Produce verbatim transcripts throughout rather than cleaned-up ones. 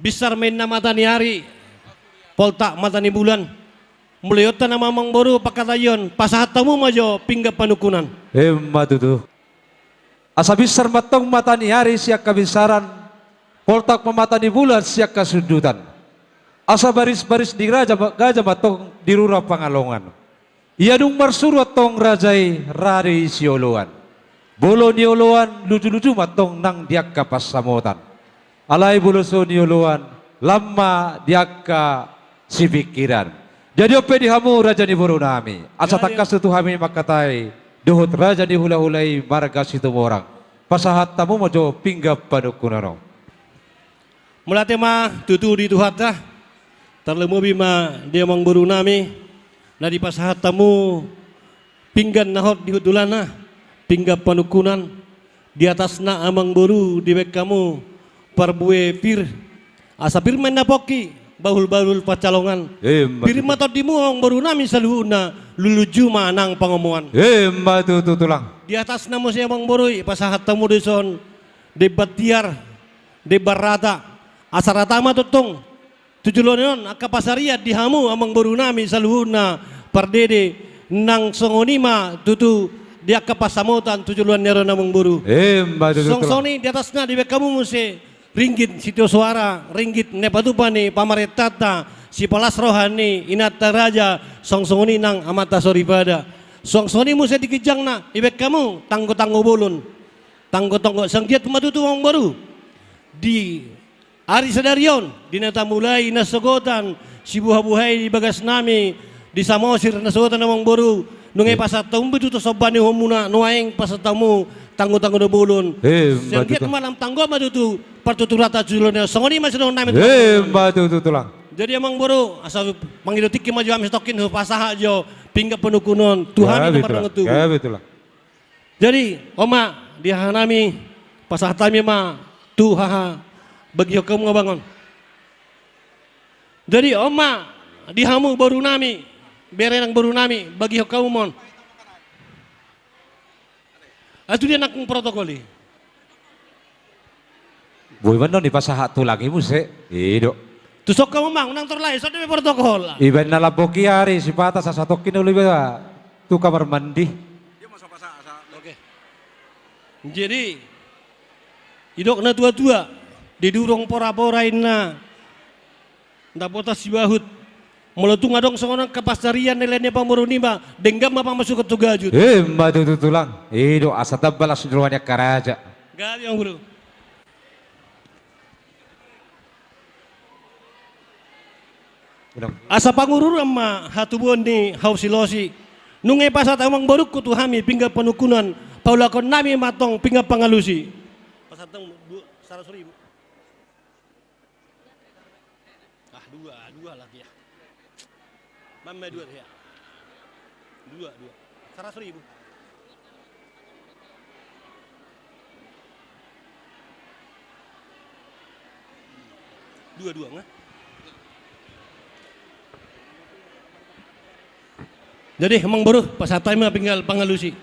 Binsar ma inna mata ni ari, poltak mata ni bulan. Mulai on hita na amangboru pangkataion, pasahat hamu ma jo pinggan panungkunan. Emma tutu. Asa binsar ma antong mata ni ari sian habinsaran, poltak ma mata ni bulan sian hasundutan. Asa baris-baris ni raja ma, gaja ma antong di rura Pangalongan. Ia dung marsuru antong raja i ra do i sioloan. Molo nioloan luju-luju ma antong nang di angka pansamotan. Alai molo so nioloan lam ma di angka sipingkiran. Jadi on pe di hamu raja ni borunami, asa tangkas do tu hami mangkatai dohot raja ni hula-hula i marga Situmorang. Pasahat hamu ma jo pinggan panungkunan on. Mauliate ma tutu di Tuhanta, tarlumobi ma di amangborunami na dipasahat hamu pinggan na hot di hundulanna, pinggan panungkunan. Di atasna amangboru dibaen hamu parbue pir, asa pir ma inna pongki, bahul-bahul pansalongan. Emma tutu. Pir ma tondimu amangborunami saluhutna, luju-luju ma nang pangomoan. Emma tutu tulang. Di atasna muse amangboru i pasahat hamu dison demban tiar, demban rata, asa rata ma tongtong tu joloan on angka pansarian di hamu amangborunami saluhutna pardede, nang songon i ma tutu di angka pansamotan tu joloan ni ari on amangboru. Emma tutu tulang. Songon i di atasna dibaen hamu muse ringgit sitio soara, ringgit na pinatupa ni pamarentanta, sipalas roha ni inanta raja, songon i nang amanta soripada. Songon i muse di ginjangna dibaen hamu tanggo-tanggo bolon. Tanggo-tanggo, sai anggiat ma tutu amangboru di ari sadari on, di na tamulai nasogotan sibuha-buhai di bagasnami, di Samosir nasogotan amangboru, nunga dipasahat hamu be tutu somba ni uhumuna, nuaeng pasahat hamu tanggo-tanggo na bolon. Emma tutu. Sai anggiat ma lam tanggo ma tutu partuturanta tu joloan on, songon i ma sidohononnami. Emma tutu tulang. Jadi amangboru, asa mangido tingki ma jo hami satongkin, hupasahat jo pinggan panungkunan tu hami na mardongan tubu. Gabe tulang. Jadi on ma di hahanami, pasahat hami ma tu haha, bagihon hamu ma on. Jadi on ma di hamu borunami, bere nang borunami, bagihon hamu ma on. Ai tu dia nangkung protokol i? Boi ma annon dipasahat tulang i muse. I do. Tu son hamu ma, unang tor lae, songon dia be protokol. Ibaen na lambok i ari sipata, asa satongkin olo iba tu kamar mandi. Oke. Jadi didok na tua-tua, didurong pora-pora inna, dapotan sibahut. Molo tung adong songon on angka pansarian na nilae ni pamoruon i ma, denggan ma pamasukhon tu gajut. Emma tutu tulang. I do, asa tamba las ni roha ni angka raja. Gabe amangboru. Asa pangururan ma hatubuan ni hau silosi. Nunga dipasahat amangborungku tu hami pinggan panungkunan, paulakonnami ma antong pinggan pangalusi. Pasahat antong du-, saratus ribu. Ah, dua, dua lagi ya. Mama dua ya. Dua, dua. Saratus ribu. Dua, dua, nggak? Jadi, amangboru, pasahat hami ma pinggan pangalusi.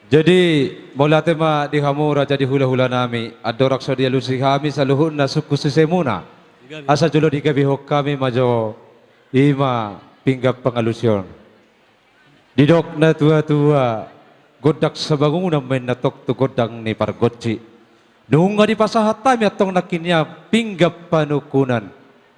Jadi, mauliate ma di hamu raja ni hula-hulanami, andorang so dialusi hami saluhutna sungkun sisemuna. Gabe. Asa jolo digabehon hami ma jo i ma pinggan pangalusi on. Didok na tua-tua, gondang sabangunan ma inna antong tu gondang ni pargonsi. Nunga dipasahat hami antong nangkin ia pinggan panungkunan.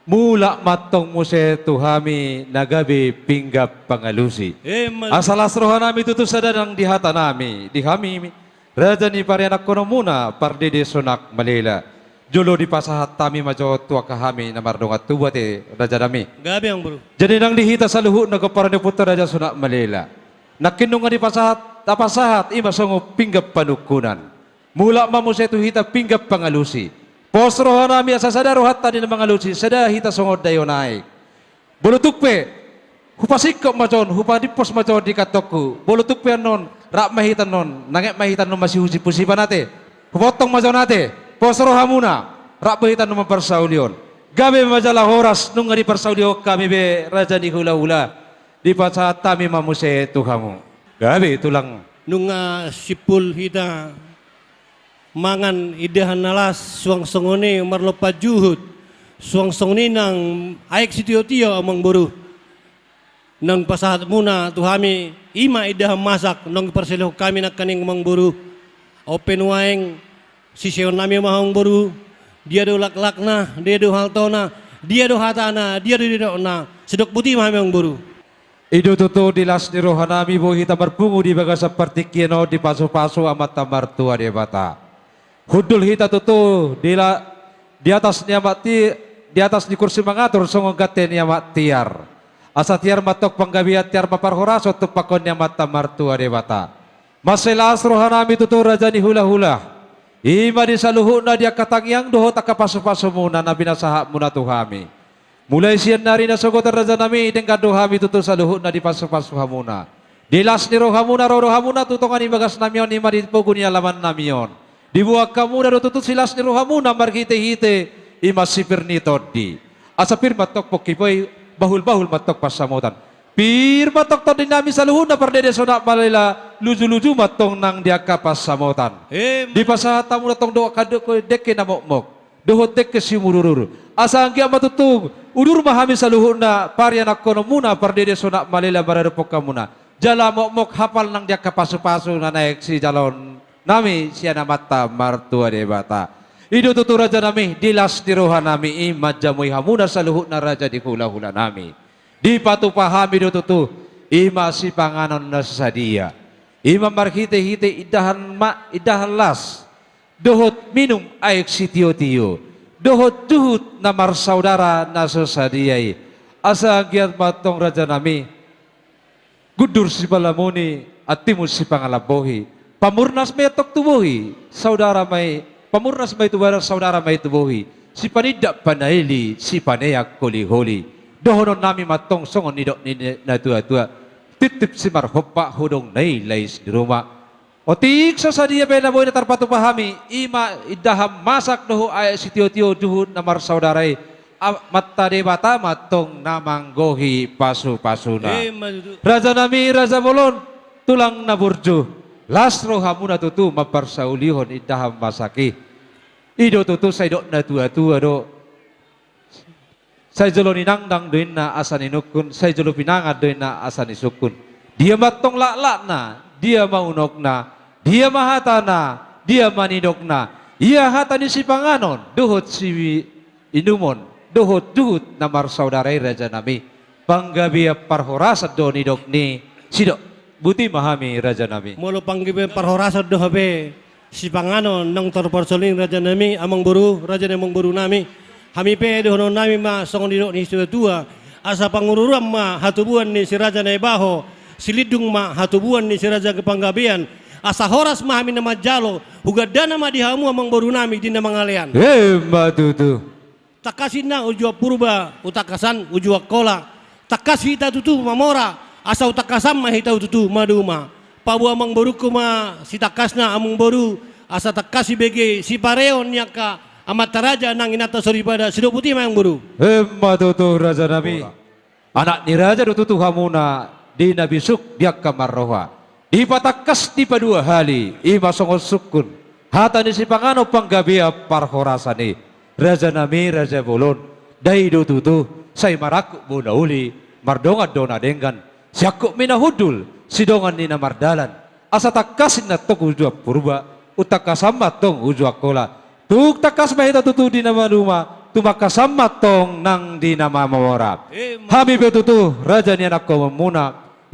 Mulak ma antong muse tu hami na gabe pinggan pangalusi. Emma. Asa las rohanami tutu sada nang di hatanami, di hami raja ni parianakkononmuna, Pardede Sonak Malela. Jolo dipasahat hami ma jo tu angka hami na mardongan tubu ate, rajanami. Gabe, amangboru. Jadi nang di hita saluhutna pomparan ni ompunta Raja Sonak Malela, nangkin nunga dipasahat, tapasahat i ma songon pinggan panungkunan. Mulak ma muse tu hita pinggan pangalusi. Pos rohanami asa sada rohanta di na mangalusi, sada hita songon daion aek. Molo tung pe hupasingkop ma jo on, hupadimpos ma jo on di kantongku. Molo tung pe annon, rap ma hita annon, nanget ma hita annon masihusi-husi, ate. Hupaontong ma jo on, ate. Pos rohamuna, rap ma hita annon mamparsaulihon. Gabe ma jala horas, nunga diparsaulihon hami be, raja ni hula-hula. Dipasahat hami ma muse tu hamu. Gabe, tulang. Nunga simpul hita Mangan indahan na las, suang songon i marlompan juhut, suang songon i nang aek sitiotio, amangboru. Naung pasahatmuna tu hami, i ma indahan masak naung diparsilehon hami nangkaning, amangboru. On pe nuaeng siseonnami ma, amangboru. Dia do laklakna, dia do haltona, dia do hatana, dia do nidokna. Sidok boti ma hami, amangboru. I do tutu, di las ni rohanami boi hita marpungu di bagasan partingkian on dipasupasu Amanta Martua Debata. Hundul hita tutu di la-, di atas ni amak ti-, di atas ni kursi mangatur songon ganteng ni amak tiar. Asa tiar ma antong panggabean, tiar ma parhorasan tumpahon ni Amanta Martua Debata. Mansai las rohanami tutu, raja ni hulahula. I ma di saluhutna di angka tangiang dohot angka pasupasumuna na pinasahatmuna tu hami. Mulai sian nari nasogot on, rajanami, denggan do hami tutu saluhutna dipasupasu hamuna. Di las ni rohamuna ro do hamuna tu tonga ni bagasnami on, i ma di pogu ni alamannami on. Diboan hamuna do tutu silas ni rohamuna marhitehite i ma sipir ni tondi. Asa pir ma antong pongki, bahulbahul ma antong pansamotan. Pir ma antong tondinami saluhutna pardede sonang malela, lujuluju ma antong nang di angka pansamotan. Emma. Dipasahat hamuna antong do angka dengke na mokmok dohot dengke simudurudur. Asa anggiat ma tutu udur ma hami saluhutna parianakkononmuna pardede sonang malela maradophon hamuna. Jala mokmok hapal nang di angka pasupasu na naeng sijaloonnami sian Amanta Martua Debata. I do tutu, rajanami, di las ni rohanami i manjamui hamuna saluhutna, raja ni hulahulanami. Dipatupa hami do tutu i ma sipanganon na so sadia. I ma marhitehite indahan ma-, indahan las, dohot minum aek sitiotio, dohot juhut na marsaudara na so sadia i. Asa anggiat ma antong, rajanami, gundur sipalamuni, antimun sipangalambohi, pamurnas ma i antong tu bohi, saudara ma i, pamurnas ma i tu badan, saudara ma i tu bohi, sipanindak panaili, sipaneang holiholi. Dohononnami ma antong songon nidok ni natuatua: Titip simarhompa, hodong na i lais ni ruma. Otik so sadia pe na boi na tarpatupa hami, i ma indahan masak dohot aek sitiotio, juhut na marsaudara i, Amanta Debata ma antong na manggohi pasupasuna. Emma tutu. Rajanami, raja bolon, tulang na burju, las rohamuna tutu mamparsaulihon indahan masak i. I do tutu, sai didok natuatua do: Sai jolo ninangdang do inna asa ninungkun, sai jolo pinangan do inna asa nisungkun. Dia ma antong laklakna, dia ma unokna, dia ma hatana, dia ma nidokna? Ia hata ni sipanganon dohot siinumon dohot juhut na marsaudara i, rajanami, panggabean parhorasan do nidok ni sidok. Boti ma hami, rajanami. Molo panggabean parhorasan do hape sipanganon naung tarparsoling, rajanami, amangboru, raja ni amangborunami, hami pe dohononnami ma songon nidok ni situatua: Asa pangururuan ma hatubuan ni Si Raja Naibaho, silindung ma hatubuan ni Si Raja Panggabean. Asa horas ma hami na manjalo, hugandana ma di hamu, amangborunami, di na mangalean. Emma tutu. Tangkas inna uju Purba, hutangkasan uju Angkola. Tangkas hita tutu mamora, asa hutangkasan ma hita tutu maduma. Paboa amangborungku ma sitangkasna, amangboru, asa tangkas dibege sipareon ni angka amanta raja nang inanta soripada. Sidok boti ma, amangboru. Emma tutu, rajanami. Anak ni raja do tutu hamuna di na bisuk di angka marroha. Dipatangkas dipadua hali, i ma songon sungkun, hata ni sipanganon panggabean parhorasan i. Rajanami, raja bolon, dai do tutu, sai marangkup bona uli, mardongan do na denggan, siangkup ni na hundul, sidongan ni na mardalan. Asa tangkas inna antong uju Purba, hutangkasan ma antong uju Angkola. Tung tangkas ma hita tutu di na maduma, tumangkasan ma antong nang di na mamora. Emma. Hami pe tutu, raja ni anakkononmuna,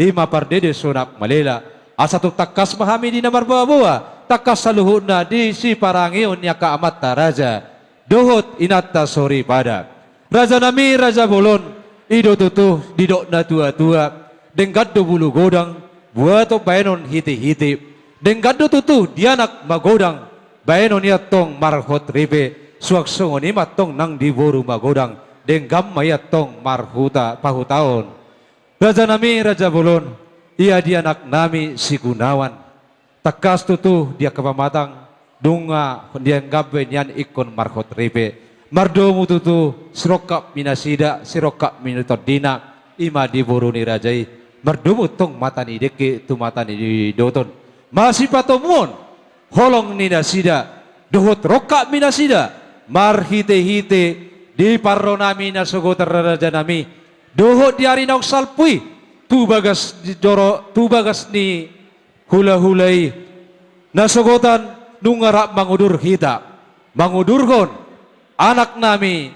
i ma pardede sonang malela, asa tung tangkas ma hami di na marboaboa, tangkas saluhutna di siparangeon ni angka amanta raja dohot inanta soripada. Rajanami, raja bolon, i do tutu didok natuatua: Denggan do bulu godang, buat on baenon hitehite. Denggan do tutu di anak magodang, baenon i antong marhot ripe. Suang songon i ma antong nang di boru magodang, denggan ma i antong marhuta pahutaon. Rajanami, raja bolon, ia di anaknami si Gunawan. Tangkas tutu di angka pamatang, nunga dianggambe nian ingkon marhot ripe. Mardomu tutu sirongkap ni nasida, sirongkap ni tondina, i ma di boru ni raja i. Mardomu antong mata ni dengke tu mata ni doton. Masipatomuon holong ni nasida, dohot rongkapmi nasida, marhitehite di parronami nasogotan rajanami, dohot di ari naung salpu i, tu bagas ni joro, tu bagas ni hulahula i, nasogotan nunga rap mangudur hita, mangudurhon anaknami,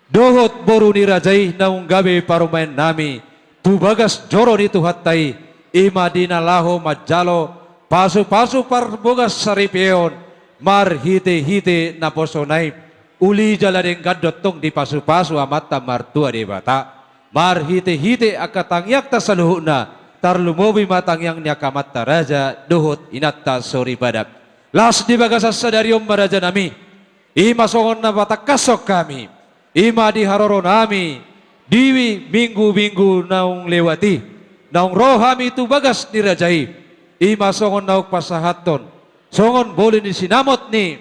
dohot boru ni raja i naung gabe parumaennami, tu bagas joro ni Tuhanta i, i ma di na laho manjalo pasupasu parbogas saripeon, marhitehite naposona i, uli jala denggan do tong dipasupasu Amanta Martua Debata, marhitehite angka tangiangta saluhutna, tarlumobi ma tangiang ni angka amanta raja dohot inanta soripada. Las di bagasan sadari on ma rajanami, i ma songon na patangkashon hami, i ma di haroronami di minggu-minggu naung lewat i, naung ro hami tu bagas ni raja i, i ma songon naung pasahathon songon boli ni sinamot ni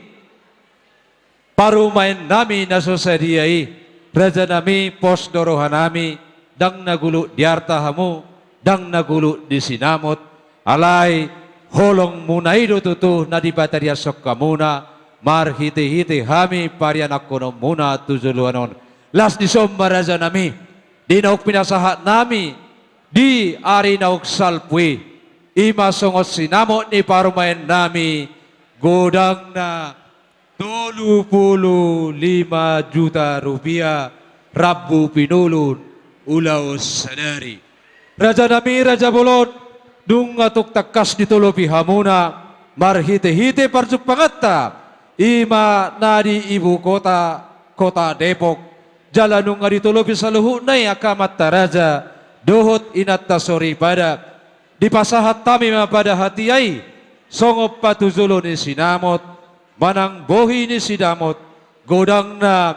parumaennami na so sadia i, rajanami, pos do rohanami, ndang na gulut di arta hamu, ndang na gulut di sinamot, alai holongmuna i do tutu na dipatariashon hamuna, marhitehite hami parianakkononmuna tu joloan on. Las dison ma rajanami, di naung pinasahatnami di ari naung salpu i, i ma songon sinamot ni parumaennami, godangna tolu pulu lima juta rupiah, rambu pinulun, ulaon sadari. Rajanami, raja bolon, nunga tung tangkas ditolopi hamuna marhitehite parjumpanganta, i ma na di ibu kota, kota Depok, jala nunga ditolopi saluhutna i angka amanta raja dohot inanta soripada. Dipasahat hami ma pada hatiha i songon patujolo ni sinamot, manang bohi ni sinamot, godangna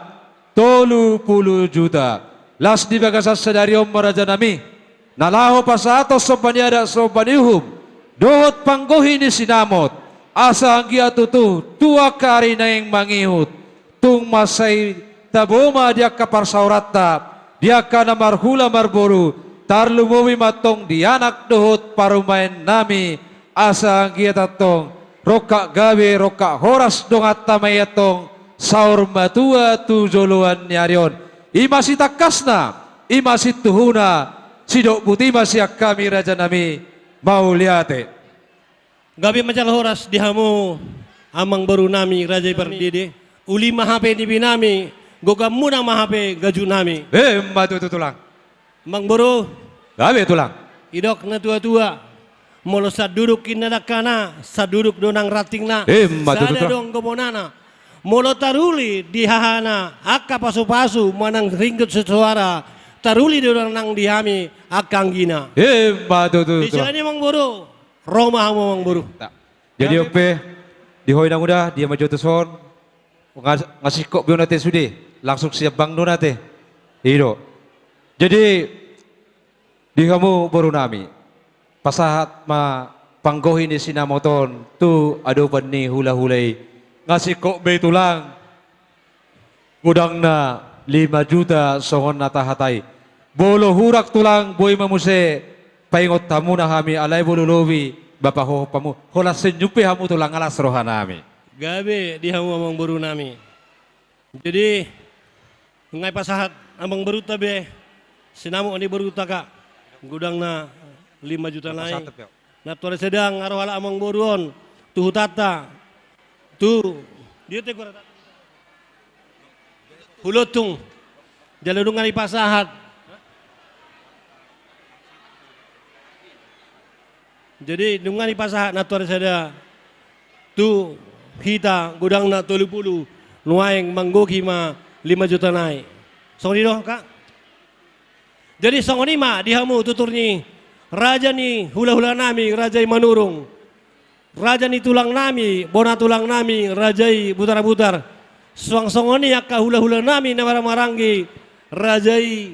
tolu pulu juta. Las di bagasan sadari on ma rajanami, na laho pasahathon somba ni adat somba ni uhum dohot panggohi ni sinamot, asa anggiat tutu tu angka ari naeng mangihut, tung mansai tabo ma di angka parsaoranta, di angka na marhula marboru, tarlumobi ma tong di anak dohot parumaennami, asa anggiat antong rongkap gabe, rongkap horas donganta ma i antong saur matua tu joloan ni ari on. I ma sitangkasna, i ma sintuhuna, sidok boti ma sian hami rajanami, mauliate. Gabe ma jala horas di hamu amangborunami raja i pardede. Uli ma hape nipinami, goganmuna ma hape gajunami. Emma tutu tulang. Amangboru. Gabe tulang. Didok na tuatua, molo sanduduk inna dangkana, sanduduk do nang rantingna. Emma tutu tulang. Sada do gomonana. Molo taruli di hahana angka pasupasu manang ringgit soara, taruli do nang di hami angka anggina. Emma tutu tulang. Di sian i amangboru. Ro ma hamu amangboru. Jadi on pe, di ho inanguda, dia ma jo tuson, nga singkop be on ate sude, langsung sian bank do on ate. I do. Jadi, di hamu borunami, pasahat ma panggohi ni sinamot on tu adopan ni hulahula i, nga singkop be tulang. Godangna lima juta songon na tahatai. Molo hurang tulang boi ma muse paingot hamuna hami alai molo lobi ma pahohom hamu. Holan senyum pe hamu tulang, nga las rohanami. Gabe di hamu amangborunami. Jadi, nunga dipasahat amangborunta be sinamot ni borunta ka. Godangna lima juta nai. Pasahat pe. Nantoari sada nga ro halak amangboru on tu hutanta, tu dia te gora, Huluntung. Jala nunga dipasahat. Jadi nunga dipasahat nantoari sada tu hita godangna tolu pulu, nuaeng manggohi ma lima juta nai. Songon i do ka. Jadi songon i ma di hamu tutur ni raja ni hulahulanami, raja i Manurung, raja ni tulangnami, bona tulangnami, raja i Butarabutar. Suang songon i angka hulahulanami na marhahamaranggi, raja i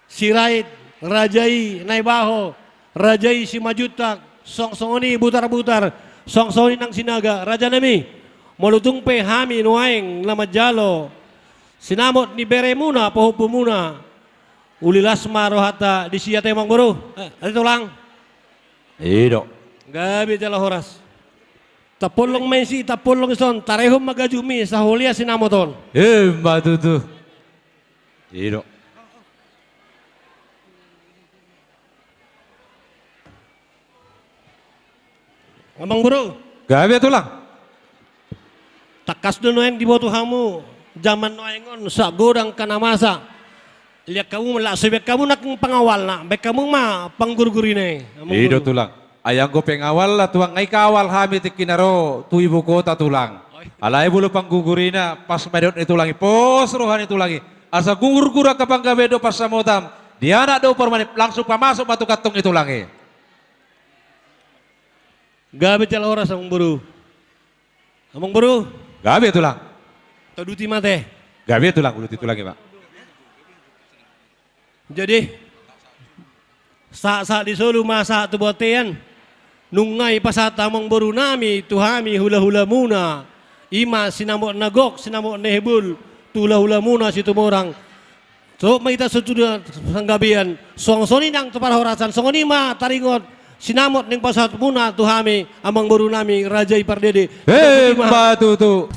Sirait, raja i Naibaho, raja i Simanjuntak, suang songon i Butarabutar, suang songon i nang Sinaga, rajanami. Molo tung pe hami nuaeng na manjalo sinamot ni beremuna, pahompumuna, uli las ma rohanta disi ate amangboru. Eh, ate tulang. I do. Gabe jala horas. Tapollong ma isi, tapollong ison, tarehon ma gajumi, saholian sinamot on. Emma tutu. I do. Amangboru. Gabe tulang. Tangkas do nuaeng diboto hamu, jaman nuaeng on, sahat godang angka na masa. Liat hamu ma, laos so dibaen hamu nangkin pangawalna, baen hamu ma panggurgurina i. I do tulang. Ai anggo pengawalna tulang, ai kaawal hami tingki na ro tu ibu kota tulang. Alai molo panggurgurina, pas ma didok ni tulang i, pos roha ni tulang i. Asa gurgur angka panggabean dohot pansamotan, di anak dohot parumaen i, langsung pamasuk ma tu kantong ni tulang i. Gabe jala horas amangboru. Amangboru. Gabe tulang. Tauduti ma ate. Gabe tulang, uduti tulang i ma. Jadi, sahat-sahat di solu ma sahat tu bontean. Nunga dipasahat amangborunami tu hami hulahulamuna, i ma sinamot na gok, sinamot na hibul, tu hulahulamuna Situmorang. Sohot ma hita saluhutna panggabean, songon i nang tu parhorasan, songon i ma taringot sinamot naeng pasahatmuna tu hami amangborunami raja i pardede. Emma tutu.